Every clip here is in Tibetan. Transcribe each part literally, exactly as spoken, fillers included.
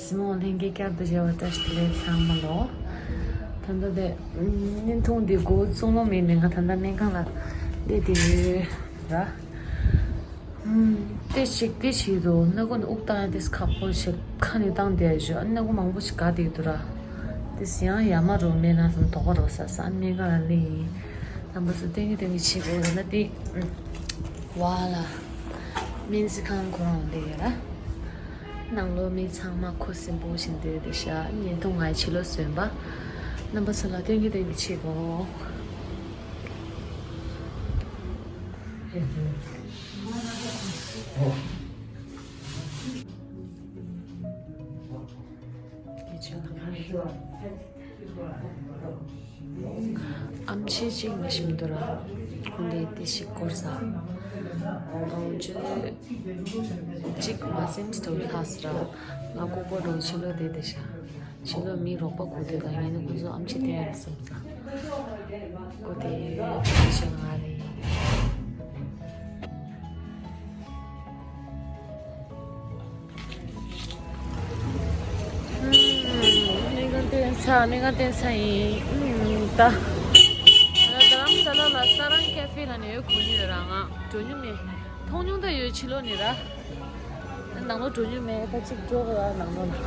སྲིང་མོ་ལྷན་རྒྱས་བསྐྱར་དུ་མཇལ་བ་བཀྲ་ཤིས་བདེ་ལེགས་ཚང་མ་ལོ། ད་ལྟ་དེ་བརྙན་ཐུང་འདི་འགོ་བཙུགས་ལོང་མེད་ནས་ང་ད་ལྟ་སྨན་ཁང་ལ་བསྡད་དེ་ཡོད་ར། ཨུམ། དེ་ཞིག་དེ་བྱེད་དོ། སྣ་ཁུག་ནས་དབུགས་བཏང་ཡ་དེ་ཁག་པོ་ཞིག་ཁ་ནས་བཏང་བསྡད་ཡོད། སྣ་ཁུག་མང་པོ་ཞིག་འགག་བསྡད་འདུག་ར། དེ་ཡང་ཡ་མ་རུ་མེད་ན་བསམ་དོགས་པ་རོ་ས་ས་སྨན་ཁང་ལ་སླེབས་ཡིན། རྣམ་པ་ཚོ་ཏན་གི་ཏན་གི་བྱེད་དགོས་ལ་ན་དེ། ཝ་ལ། སྨན་རྩིས་ཁང་ཁོ་རང་བསྡད་ཡོད་ར། ནང་ལོགས་མི་ཚང་མ་ཁུ་སིམ་པོ་བཞིན་བསྡད་དེ་ཤ་བརྙན་ཐུང་ང་ཕྱི་ལོགས་སོན་པ། རྣམ་པ་ཚོ་ལ་ཏན་གི་ཏན་གི་བྱེད་དགོས། ཨམ་ཆི་གཅིག་མ་ཤི་མི་འདུག་ར། ཁོང་དེ་དེ་ཞིག་སྐོར་ས། ལོངས་སྤྱོད་གཅིག་མ་སེམས་སྟོབས་ལྷག་སི་ར། ང་ལྐུགས་པ་འགྲོ་ཕྱི་ལོགས་བསྡད་དེ་ཤ། ཕྱི་ལོགས་མི་རོགས་པ་སྒུག་དེ་ག་ཡིན་ན་ཁོང་ཚོ་ཨམ་ཆི་དེ་ཡར་སེམས་ས། སྒུག་དེ་ཡོད་ཤ་ང་རེད། སྨན་ཁང་བསྟན་ས། སྨན་ཁང་བསྟན་ས་ཡིན། ད་རྡ་རམ་ས་ལ་ལ་ས་རང་ཀེ་ཧྥེ་ལ་ནས་ཡོད་གོ་ནི་ཡོད་ར། ང་འགྲོ་མྱོང་མེད། མཐོང་མྱོང་ད་ཡོད་ཕྱི་ལོགས་ནས་ར། ནང་ལོགས་འགྲོ་མྱོང་མེད། ད་གཅིག་འགྲོ་དགོས་ཡ་ནང་ལོགས་ལ།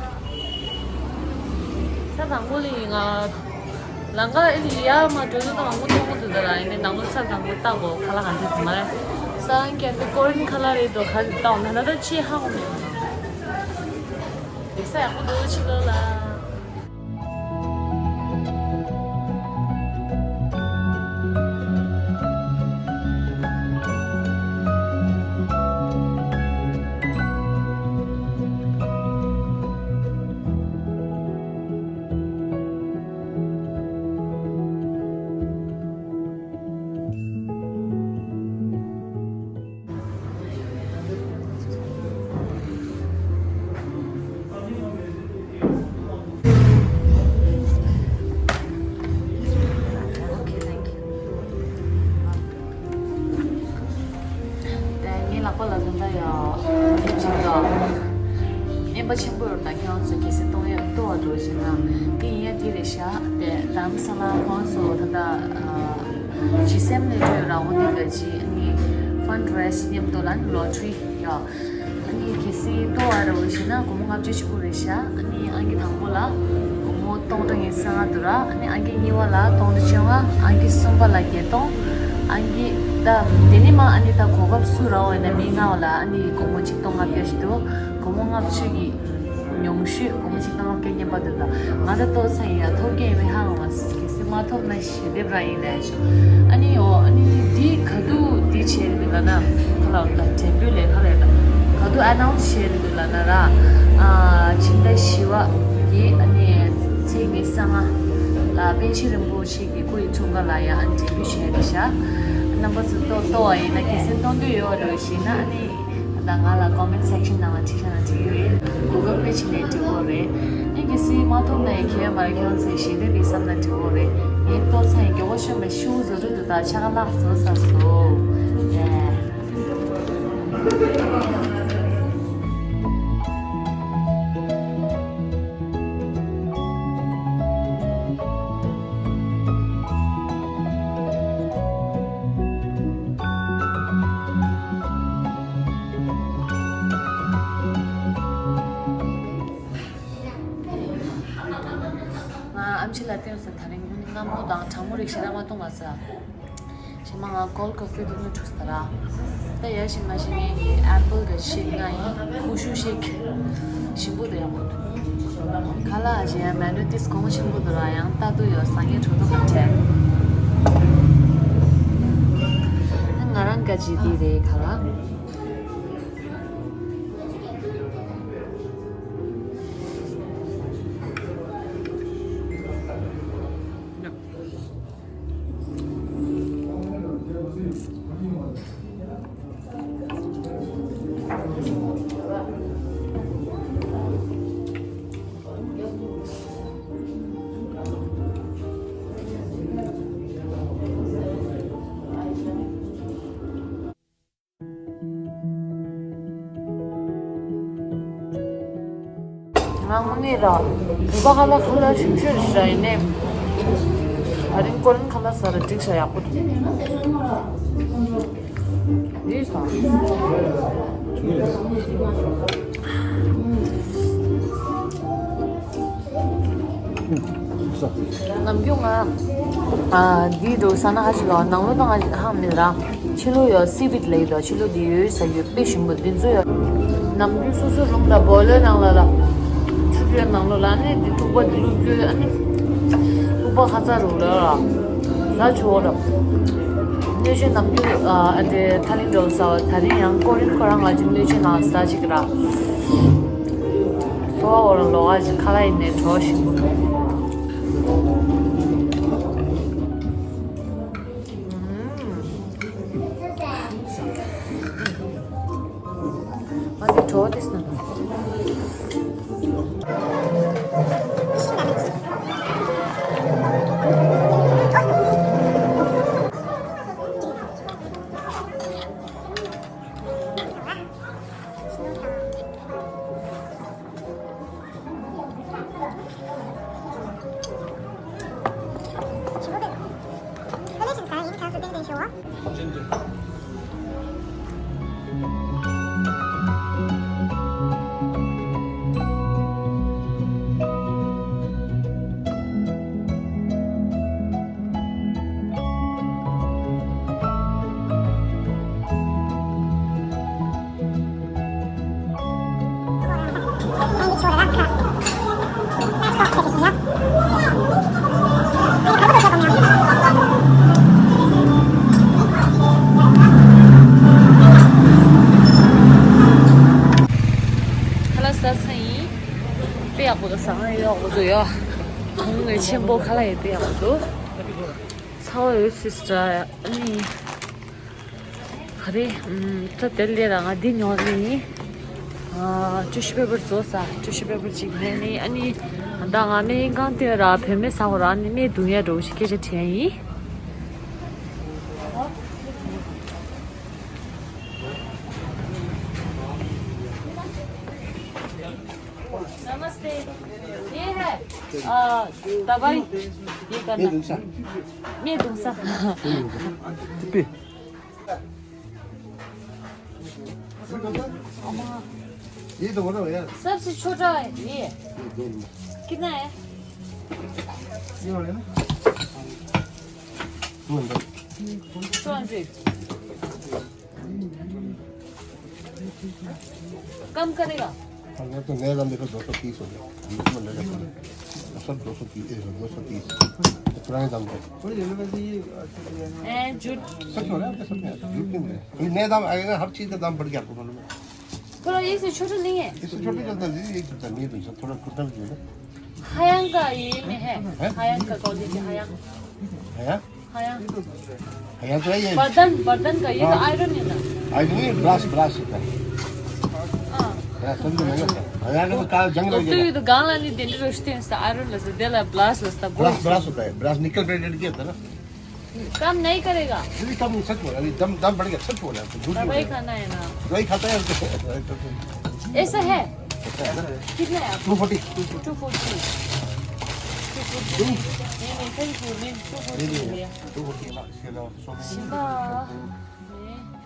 ས་དང་པོ་ལ་ཡིན་ང་། ལམ་ཁ་ཨེ་ནི་ཡར་མར་འགྲོ་དུས་ད་མང་པོ་མཐོང་གི་འདུག་ད་ར། ཨེ་ནི་ནང་ལོགས་ས་དང་པོ་ལྟ་དགོས་ཁ་ལག་ག་འདྲ་དུ་མ་རེད། ས་རང་ཀེ་ཧྥེ་ཀོ་རིན་ཁ་ལག་རེད་འདུག་ག་ལྟ་འོང་ན་ད་ད་ཕྱི་ཧ་གོ་མེད། ལེགས་ས་ཡག་པོ་འདུག་ཕྱི་ལོགས་ལ། ངའི་ལག་པ་ལ་ད་ལྟ་ཡང་ཡིབ་ཅིག་དང་། རྔན་པ་ཆེན་པོ་ཡོད་ད་ཁྱེད་རང་ཚོ་གལ་སྲིད་གཏོང་ཡ་གཏོང་བ་འགྲོ་བཞིན་ན་དེ་ཡིན་ཡ་དེ་རེད་ཤག་དེ་རྡ་རམ་ས་ལ་ཁོང་ཚོ་ད་ལྟ་ཇི་སེམ་ལས་སྤྲོད་རང་དབང་གི་ཅི་ནི་ཕན་རེ་སི་མཉམ་དུ་ལ་ལོ་ཊ་རི་ཡོད། ཨ་ནི་གལ་སྲིད་ལྟོ་བ་ར་བ་ཞིག་ན་སྒོར་མོ་ལྔ་བཅུ་ཞིག་དགོས་རེད་ཤག་ཨ་ནི་ཨང་ཀི་དང་པོ་ལ་སྒོར་མོ་སྟོང་ཕྲག་ཉི་ཤུ་རྩ་ལྔ་འདུག་ར། ཨ་ནི་ཨང་ཀི་གཉིས་པ་ལ་སྟོང་ཕྲག་བཅོ་ལྔ། ཨང་ཀི་གསུམ་པ་ལ་བརྒྱད་སྟོང་། ཨང་ཀི་ད་དེ་ནི་མ་ཨ་ནི་ད་གོ་སྐབས་སུ་ར་བ་ཡིན་ན་མི་ལྔ་བ་ལ་ཨ་ནི་སྒོར་མོ་གཅིག་སྟོང་ལྔ་བརྒྱ་ཞིག་འདུག་སྒོར་མོ་ལྔ་བཅུ་གི་ཉུང་ཤོས་སྒོར་མོ་གཅིག་སྟོང་ལྔ་བརྒྱ་རྔན་པ་འདུག་ད་ང་ད་ལྟོ་ས་ཡིན་ཡ་ཐོབ་མཁན་མི་ཧ་གོ་མ་སི་གལ་སྲིད་མ་ཐོབ་ན་ཞེ་དེབ་ར་ཡིན་ལས་ཆོག་ཨ་ནི་འོ་ཨ་ནི་འདི་ག་དུས་འདི་བྱས་རེད་འདུག་ལབ་ན། ཁ་ལག་ད་དྲན་པའི་ལས་ཁ་རེད་ད། ག་དུས་ཨ་ནའུན་སི་བྱས་རེད་འདུག་ལབ་ན་ར། ཨ་ཕྱི་ཟླ་བཞི་བ་གི་ཨ་ནི་ཚེས་ཉི་ཤུ་རྩ་ལྔ་ལ་པཎ་ཆེན་རིན་པོ་ཆེ་གི་སྐུ་ཡི་འཁྲུངས་སྐར་ལ་ཡང་ཨ་ནི་འབྲེལ་མཐུད་བྱས་རེད་ཤག་རྣམ་པ་ཚོ་ལྟོ་ལྟོ་བ་ཡིན་ན་གལ་སྲིད་གཏོང་འདོད་ཡོད་པ་འདྲ་བོ་ཞིག་ན་ཨ་ནི། ད་ང་ལ་ཀོ་མེན་ཊི་སེག་ཤན་ནང་ལ་བྲིས་ཤག་ན་འགྲིག་གི་རེད། གོ་སྐབས་དཔེ་ཆེ་ནས་འགྲིག་གི་རེད། ཨེ་གལ་སྲིད་མ་ཐོབ་ན་ཡང་ཁྱད་མ་རེད། ཁྱེད་རང་ཚོས་ཞལ་འདེབས་ཡིན་བསམ་ན་འགྲིག་གི་རེད། ངའི་ལྟོ་ཚང་ཡི་མགྱོགས་པོ་ཤོད་པའི་ཤུ་བཟོ་འདྲ་འདུག་ད་ཆ་ག་ལག་བཟོ་ས་བཟོ། ཡེ། ང་ཨམ་ཆི་ལ་བསྟན་སོང་། ད་རིང་སྔ་མོ་དང་གྲང་མོ་རིགས་ཞེ་དྲག་མ་འཐུང་བ་ས། ཞེ་མ་ང་ཀོལ་ཀོ་ཕི་འཐུང་ནས་འཁྲུགས་ས་ར། ད་ཡ་ཞིག་མ་ཞིག་ངས་ཨེ་པལ་གི་ཤེག་ང་ཡིན། ཀུ་ཤུ་ཤེག་ཞིམ་པོ་དང་ཡག་པོ་འདུག་ཁ་ལག་ཞེ་ཡ་མེ་ནུ་ཏིས་གོང་ཆེན་པོ་འདུག་ར། ཡང་ལྟ་དུས་ཡོད་ས་ངས་འཕྲོ་ཐོག་ག་བྲལ། ང་རང་ག་ཅི་དེ་རེད་ཁ་ལག་ང་དངོས་གནས་ར། བོད་པ་ཁ་ལག་ཁ་ལག་ཞིམ་ཤོས་རེད་ཤག་ཡིན་ནའི། ད་རིང་ཀོ་རིན་ཁ་ལག་ཟ་ར་འགྲིག་ཤག་ཡག་པོ་འདུག་འདི་ཟ། ནམ་རྒྱུན་ང་ཨ་འདི་འདྲ་ཟ་ན་ཧ་ཅིག་ལ་ནང་ལོགས་དང་ཧ་ཅིག་ཧ་མི་ར། ཕྱི་ལོགས་ཡོད་སི་བིད་ལབ་ཡོད་དོ། ཕྱི་ལོགས་འདི་ཡོད་ཟ་ཡོད་དཔེ་ཞིམ་པོ་འདི་ཚོ་ཡོད། ནམ་རྒྱུན་སོ་སོ་རུམ་ལ་བོ་ལོའི་ནང་ལ་ལ་ཆུ་རྒྱུན་ནང་ལོགས་ལ་ནི་འདི་ཐུག་པ་འདི་བླུགས་རྒྱུ་ཨ་ནི་ཐུག་པ་ཁ་ཚ་རུ་ལ་ལ་ཟ་ཆོག་ར། སྣོད་ཆས་ནམ་རྒྱུན་ཨ་འདྲའི་ཐ་ལིང་འགྲོ་ཟ་བ་ད་རིང་ཡང་ཀོ་རིན་ཁོ་རང་ལ་ཅིག་སྣོད་ཆས་ནང་ཟ་ཅིག་ར། སོ་བ་འོ་ར་ལོག་ཨ་ཅིག་ཁ་ལག་ཡིན་ནའི་གྲོགས་ཞིམ་པོ། ང་དེ་གྲོགས་དེ་སྣང་། ཁ་ལག་ཟ་ཚར་ཡིན། དཔེ་ཡག་པོ་འདུག་ཟ་ཁང་ཡག་པོ་འདུག་ཡ། ཁོང་ནས་ཆེན་པོ་ཁ་ལག་ཡིན་དཔེ་ཡག་པོ་འདུག་ཚ་བ་ཡོད་སྲིད་ས་ཨ་ནི། ག་རེ། ཨམ། ད་དེ་ལས་ར་ང་འདི་ཉོ་ནི་ཡིན། ཨ། ཊི་ཤུ་པེ་པར་བཟོ་ས། ཊི་ཤུ་པེ་པར་ཅིག་ཉོས་ནི་ཨ་ནི། ད་ང་སྨན་ཁང་དེ་ར་བུད་མེད་ཟ་བ་ར་ཨ་ནི་སྨན་བརྡུང་ཡ་འགྲོ་ཞིག་སྐད་ཆ་དྲན་ཡིན། नमस्ते। ये है, आ, दवाई। ये करना। ये दूसरा। ये दूसरा। ये तो बोलो यार। सबसे छोटा है ये। ये दो लो। कितना है? ये वाले ना। Two hundred. Two hundred. कम करेगा? हाँ, ये तो नया दाम देखो, दो सौ तीस हो गया। हम इसमें ले लेते हैं। सब दो सौ तीस, दो सौ तीस। तो पुराने दाम पे। ए, झूठ। सच हो रहा है, सच में, झूठ नहीं बोल रहे। अभी नया दाम आएगा, हर चीज़ का दाम बढ़ गया, आपको मालूम है? थोड़ा इससे छोटा नहीं है? इससे छोटा चलता है, दीदी, यही चलता है, नहीं तो थोड़ा कुर्ता भी जो है। हयांग का ये में है। हैं? हयांग का क्वालिटी, हयांग। हयांग? हयांग। हयांग तो है ये। बर्तन, बर्तन का, ये तो हाँ। आयरन है ना? आयरन नहीं, ब्रश, ब्रश होता है। हाँ। ब्रश समझ में नहीं आता। हयांग तो काला जंग लग तो गया। ये तो गांव वाली दिन रोस्ते हैं, आयरन लगा, ब्रश लगा, ब्रश, ब्रश होता है, ब्रश निकल प्लेटेड किया था ना। काम नहीं करेगा। दीदी, काम नहीं, सच बोला, अभी दम, दम बढ़ गया, सच बोला, झूठ नहीं दवाई बोला। खाना है ना। दवाई खाता है, ऐसा है? ऐसा है ना? कितना है आपको? Two forty. Two forty. Two forty. नहीं, नहीं, थैंक यू, नहीं, टू फोर्टी नहीं, नहीं, लिया। टू फोर्टी है ना, इसके अलावा सोना है। शिवा।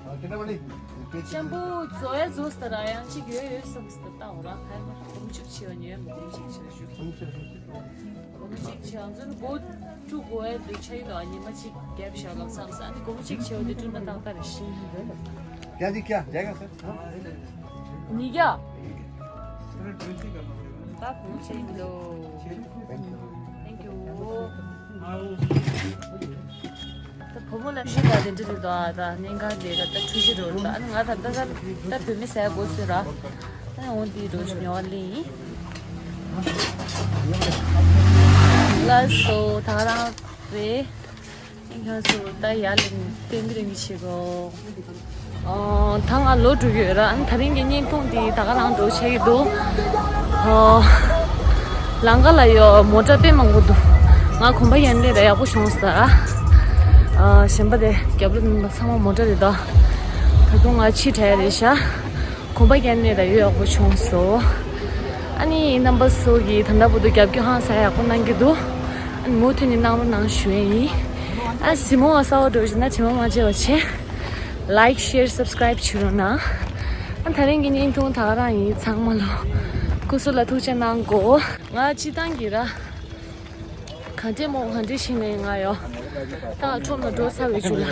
हाँ, कितना बड़ी? शैम्पू जोया जोस तरह आया, चिक यो यो सब इस तरह हो रहा है, हम चुप छिवा नहीं है, हम चुप छिवा। སྒོར་མོ་གཅིག་བྱས་ཙང་སྒོར་དྲུག་དགོས་ཡ་འདུག་ཆ་ཡོད་ཨ་ནི་མ་གཅིག་བརྒྱབ་བཞག་ལབ་བསམ་ས། ཨ་ནི་སྒོར་མོ་གཅིག་བྱས་པ་དེ་སྤྲོད་ན་ཏག་ཏག་རེད་ཤག क्या जी, क्या जाएगा सर? ཉིས་བརྒྱ། ད་སྒོར་མོ་གཅིག་ཡིན་ལོ། Thank you. ད་བུ་མོ་ལ་ཤི་ད་དེ་འདྲ་རེད་དོ། ཨ་ད་གནས་ཁང་དེ་ད་ད་འཁྲུལ་གཞི་རེད་དོ། ཨ་ནི་ང་ད་ད་ད་ད་བུད་མེད་ཟ་དགོས་ཟེར་ར། ཨ་ནི་འོ་འདི་རོ་ཉོ་བ་ལེན་ཡིན། ལགས་སོ། ད་རང་རེད། གནས་ཁང་སུ་ད་ཡར་ལེན་ཏན་ཏན་རིང་གི་བྱེད་དགོས། ཨོ། ད་ང་ལོག་འགྲོ་གི་ཡོད་ར། ཨ་ནི་དེ་རིང་གི་བརྙན་ཐུང་འདི་ད་ག་རང་འགྲོ་བྱེད་ཀྱི་འདུག་ཨོ། ལམ་ཁ་ལ་ཡོད་མོ་ཊ་དཔེ་མང་པོ་འདུག་ང་གོམ་པ་ཡན་ལས་ད་ཡག་པོ་བྱུང་ས། ཨ། གཞན་པ་དེ་རྒྱབ་ལོགས་མིན་པ་ཚང་མ་མོ་ཊ་རེད་དོ། ད་དུང་ང་ཕྱི་དྲགས་རེད་ཤག་གོམ་པ་རྒྱག་ནས་ད་ཡོད་ཡག་པོ་བྱུང་སོང་། ཨ་ནི་རྣམ་པ་ཚོ་གིས་ད་ལྟ་བར་དུ་རྒྱབ་སྐྱོར་ཧང་སང་ཡག་པོ་གནང་གི་འདུག་ཨ་ནི་མུ་མཐུད་ནས་གནང་རོགས་གནང་ཞུ་ཡས་ཡིན། ཨ་གཟིགས་མོ་བ་གསར་པ་འགྲོ་བཞིན་ན་དྲི་མ་མ་བརྗེད་པ་བྱེད། Like, share, subscribe བྱེད་རོགས་གནང་། ཨ་དེ་རིང་གི་བརྙན་ཐུང་ད་ག་རང་ཡིན། ཚང་མ་ལ་སྐུ་གཟུགས་ལ་ཐུགས་རྗེ་གནང་གོ། ང་སྤྱིར་བཏང་གི་ར། ག་འདྲས་མོ་ག་འདྲས་ཤིག་ནས་ང་ཡོ། ད་ཁྲོམ་ལ་འགྲོ་ཚར་བའི་ཆུ་ལ།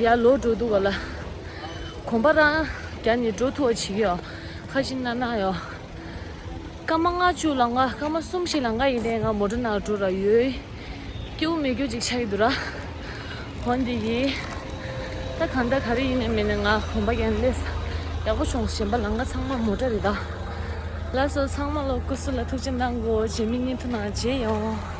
ཡར་ལོག་འགྲོ་འདུག་ག་ལ། གོམ་པ་རང་རྒྱག་ནས་འགྲོ་ཐུབ་པ་བྱེད་ཀྱི་ཡོ། ཁ་ཅིག་ན་ན་ཡོ། སྐར་མ་ལྔ་བཅུ་ལ་ང་སྐར་མ་གསུམ་བཞི་ལ་ང་ཡིན་ནའི་ང་མོ་ཊ་ནང་འགྲོ་ར་ཡོད། སྐྱིད་པོ་མི་སྐྱིད་ཅིག་ཆགས་ཀྱི་འདུག་ར། འོ་འདི་གི། ད་གང་ལྟར་ག་རེ་ཡིན་ནའི་མིན་ནའི་ང་གོམ་པ་རྒྱག་ནས་སླེབས། ཡག་པོ་བྱུང་། གཞན་པ་ལམ་ཁ་ཚང་མ་མོ་ཊ་རེད་ད། ལགས་སོ། ཚང་མ་ལ་སྐུ་གཟུགས་ལ་ཐུགས་རྗེ་གནང་གོ། རྗེས་མའི་བརྙན་ཐུང་ནང་མཇལ་ཡོང་།